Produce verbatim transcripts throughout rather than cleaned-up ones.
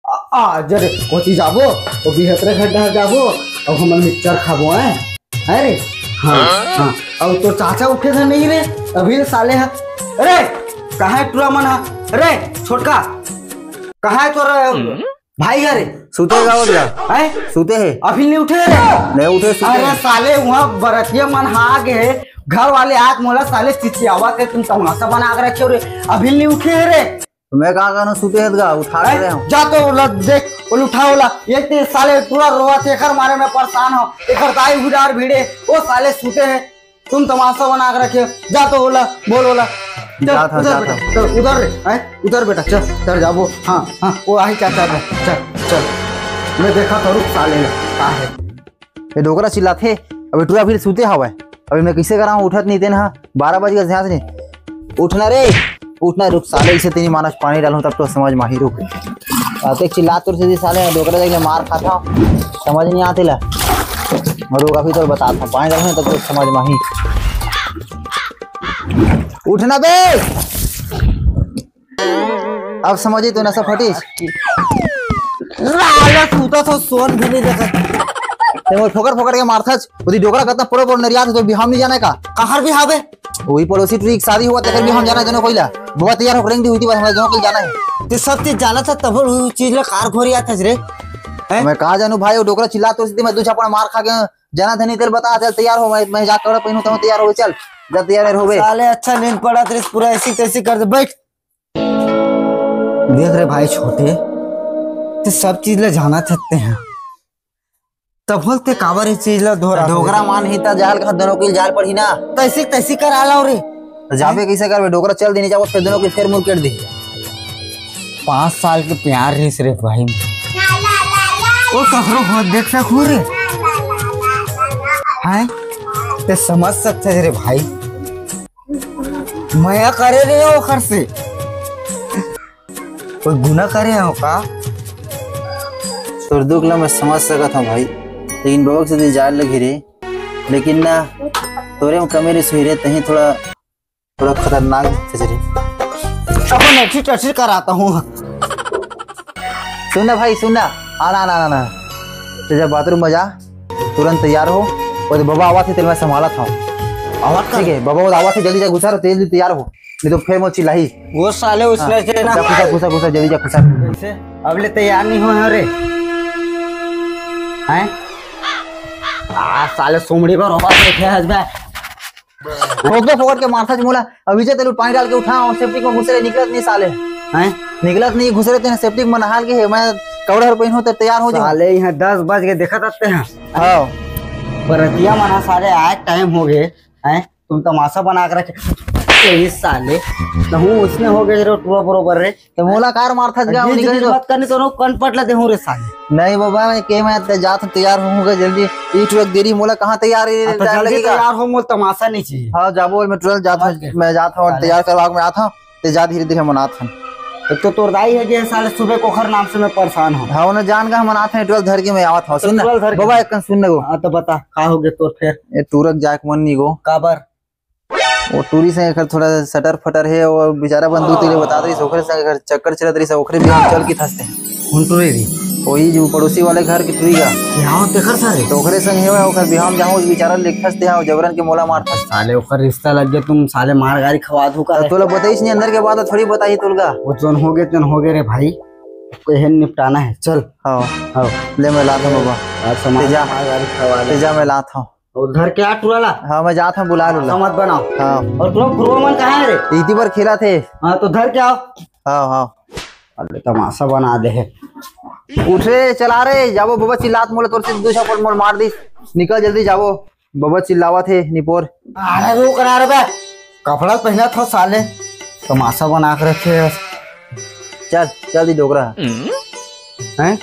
आ, आ, जरे, ओती जाबो, ओ बिहतरे घर डहर जाबो, अब हमन मिक्सचर खाबो, हैं? हैं रे? हाँ, हाँ। अब तोर चाचा उठे थे नहीं रे, अभी ले साले हा। अरे, कहाँ है टूरा मन हा? अरे, छोटका, कहाँ है तोर भाई हा रे? सुते हे का, ओदगा? हैं? सुते हे। अभी नहीं उठे रे? नहीं उठे, सुते अरे हे। साले, वहाँ बरतिया मन हा आ गे हे, घर वाले आके मोला साले चिचियावत हे, तुम तमाशा बना के रखे हो रे, अभी नहीं उठे हे रे? तो मैं का करूँ, सुते हे त गा, उठा के हैं? रहे हूँ। जा तो ओला देख, ओला उठा ओला। ये ते साले पूरा रोवत हे, एकर मारे मैं परेशान हूँ। एकर दाई उधार भिड़े, ओ साले सुते हे। तुम तमाशा बना के रखे, जा तो ओला, बोल ओला। चल, जात हूँ, उधर जात बेटा, हूँ। चल, उधर रे, हैं? उधर बेटा, चल, चल जाबो। हाँ, हाँ, वो आही चाचा रे, चल, चल। मैं देखा था, रुक साले, का है? ये डोकरा चिल्लाथे, अबे टूरा फिर सुते हवय। अबे मैं कइसे कराहूँ, उठत नहीं तेन हा, बारह बज गे, ध्यान नहीं। उठना रे, उठना, रुक साले, इसे तेनी मानस पानी डालूं तब तो समझ माही, रुक। आते चिल्ला तोर से साले, डोकरा देख ले मार खाता, समझ नहीं आते ला। रुक, अभी तो बता था, पानी डालूं तब तो समझ माही। उठना बे। अब समझी तो नशा फटिस। साला सूता तो सोन भी नहीं देखा। ते मोर फोकट फोकट के मारथस। ओती डोकरा कतना पड़ो पड़ो नरियात हे, तो बिहाव नहीं जाना हे का? कहाँ बिहाव हे? वही पड़ोसी टुरी के शादी हुआ, तेकर बिहाव जाना हे, जनो कोई ला। बुआ तैयार हो, रेंग दी हुई थी, बस हमला जनो कोई जाना हे। ते सब चीज जाना था, तब वो चीज ला कार घोरी आथस रे। हैं? मैं कहाँ जानू भाई, वो डोकरा चिल्ला तो सीधे मैं दू झापड़ मार खा के जाना था, नहीं तेल बता, चल तैयार हो, मैं, मैं जाकर कपड़ा पहनू, तब तैयार हो, चल, जब तैयार हो बे। साले अच्छा नींद पड़ा तेरे, पूरा ऐसी तैसी कर दे, बैठ। देख रे भाई छोटे, ते सब चीज ला जाना चाहते हैं, तब बोलते काबर ये चीज ला धोरा डोकरा मान ही ता जाल का दोनों की जाल पड़ी ना। तैसी तैसी करा लाओ रे। तो जाबे कैसे करबे? डोकरा चल देनी जाओ, फिर दोनों की फिर मुरकेट दे। पाँच साल के प्यार रहिस रे भाई। वो ककरो हो देख सकू रे। हैं? ते समझ सकते रे भाई। मया करे रे ओखर से। कोई गुना करे हो का? तोर दुख ला मैं समझ सकत हूँ भाई, लेकिन बबक से जाए लगी रे। लेकिन ना, तोरे में कमी रे सुही रे, तही थोड़ा, थोड़ा खतरनाक दिखते रे। अपन अच्छी तस्वीर कराता हूँ। सुन ना भाई, सुन ना, आना, आना, आना, आना। ते जा बाथरूम में जा, तुरंत तैयार हो। वो तो बाबा आवा थे, तेल मैं संभाला था। आवा ठीक है, बाबा वो आवा थे, जल्दी जा, घुसा रहो, तेल तैयार हो, नहीं तो फिर मैं चिल्लाई। वो साले उसने हाँ। से ना जा, घुसा, घुसा, घुसा, जल्दी जा, घुसा। कैसे? अब ले तैयार नहीं हो रे। हैं? आ, साले सोमड़ी पर रोबा बैठे हैं इसमें। ठोक दो फोकट के मारता जी मोला। अभी जे तेल पानी डाल के उठा और सेप्टिक में घुसे रहे, निकलत नहीं साले। हैं? निकलत नहीं, घुसे रहते हैं सेप्टिक में नहाल के है। मैं कपड़ा हर पहनू तो तैयार हो जाऊँ। साले यहाँ दस बज के देखा करते हैं। हाँ। बरतिया मना साले आए टाइम हो गए। हैं? तुम तमाशा बना के रखे। यही साले। नहूँ उसने हो गए रे टूरा बरोबर रे। तो मोला कार मारता जी, निकल जाओ। मत करनी तो नो कन पट ला देहूँ रे साले। नहीं बाबा, मैं के मैं ते जात हूँ, तैयार होऊंगा जल्दी। ई टूरा देरी मोला कहाँ तैयार है, हाँ, तो time जल्दी लगेगा। तैयार हो, मोला तमाशा नहीं चाहिए। हाँ, जाबो, मैं तुरंत जात हूँ, समझ गए। मैं जात हूँ और साले। तैयार करवा के मैं आता हूँ। ते जा धीरे धीरे मनात हन। एक तो तोर दाई है जे साले सुबह कोखर नाम से मैं परेशान हूँ। हाँ, उन्हें जान का मनात हन, टूरा धर के मैं आवत हूँ। तो सुन ना, टूरा धर के बाबा, एक कन सुन ना गो। हाँ, तो बता, का हो गया तोर फिर? ये टूरक जाए के मन नहीं गो। काबर? वो टूरी से एकर थोड़ा सटर फटर है, वो बेचारा बंधु तेरे बता रही, ओखरे से एकर चक्कर चलत रही, ओखरे भी हम चल के थसते हैं। कौन टूरी रही? वही जो पड़ोसी वाले घर की टूरी का। यहाँ तेकर सारे? तो ओखरे संग है, ओखर बिहाव जाऊँ, उस बेचारा लेके थसते हैं, जबरन के मोला मार थस। साले ओखर रिश्ता लग गया, तुम साले मार गारी खवा दू का तो रे? तोला बताइस नहीं, अंदर के बात थोड़ी बताई तोलगा। वो जोन हो गए, जोन हो गए रे भाई, कोई है निपटाना है, चल। हाँ। हाँ। ले मैं लाता हूँ बाबा। आज सामान ते जा। मार गारी खवा ले। ते जा, मैं लाता हूँ। और घर के आ टूरा ला। हाँ, मैं जात हूँ, बुला लूँ ला। मत बनाओ। हाँ। और टूरा फुरवा मन कहाँ है रे? इती पर खेला थे। हाँ, तो धर के आओ। हाँ, हाँ। अरे तमाशा बना दे है। उठ रे, चला रे, जाबो बाबा चिल्लात मोला तोर से दू झापड़ मोर मार दिस। निकल जल्दी जाबो। बाबा चिल्लावत हे निपोर। अरे रुक ना रे बे, कपड़ा पहना था साले, तमाशा बना के रखे है। चल, चल दी डोकरा। हैं?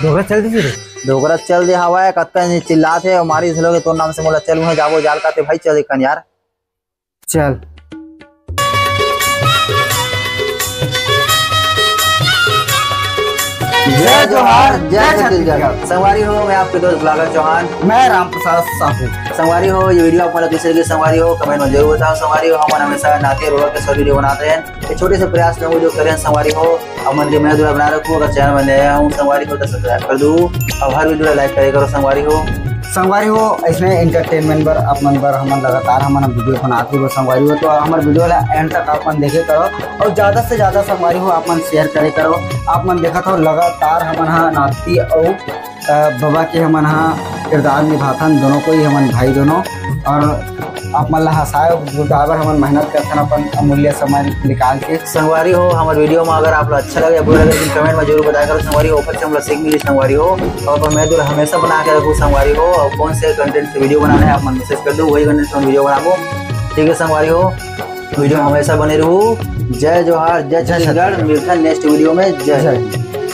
डोकरा चल दी रे। डोकरा चल दे हवा है, कत्ता नहीं चिल्लात है, और मारी इसलोगे तोर नाम से मोला चल, वहाँ जाबो जाल काटे भाई, चल एक यार। चल। जय जोहार, जय छत्तीसगढ़। संगवारी हो, मैं आपके दोस्त गुलागर चौहान। मैं रामप्रसाद साहू। संगवारी हो, ये वीडियो आप मन ला कैसे लगी संगवारी हो, कमेंट में जरूर बताओ संगवारी हो। हमन हमेशा नाती और बबा के साथ वीडियो बनाते हैं। ये छोटे से प्रयास में वीडियो करें संगवारी हो। आप मन के मैं दुला बना रखूँ। अगर चैनल में नया हूँ संगवारी हो तो सब्सक्राइब कर दू और हर वीडियो ला लाइक करे करो संगवारी हो। संगवारी हो, ऐसने एंटरटेनमेंट बर आप मन बर हमन लगातार हमन वीडियो बनात रहिबो संगवारी हो। तो हमर वीडियो ला एंड तक आप मन देखे करो और ज्यादा से ज्यादा संगवारी हो आप मन शेयर करे करो। आप मन देखत हो लगातार हमन हा नाती अउ, अ, बबा के हमन हा किरदार निभाथन, दोनों कोई हमन भाई दोनों। और आप मन ला हंसाए अउ गुदगुदाए बर हमन मेहनत करथन अपन अमूल्य समय निकाल के। संगवारी हो, हमर वीडियो में अगर आप ला अच्छा लगे या बुरा लगे, लेकिन कमेंट में जरूर बताया करो संगवारी हो। ऊपर से हमला सीख मिली संगवारी हो। और अपन मैं दुला हमेशा बना के रखूँ संगवारी हो। और कौन से कंटेंट से वीडियो बनाना है आप मन मैसेज कर दो, वही कंटेंट से हम वीडियो बनाबो। ठीक है संगवारी हो, वीडियो में हमेशा बने रहू। जय जोहार, जय जय छत्तीसगढ़। छत्तीसगढ़। मिलथन नेक्स्ट वीडियो में। जय जय हिंद।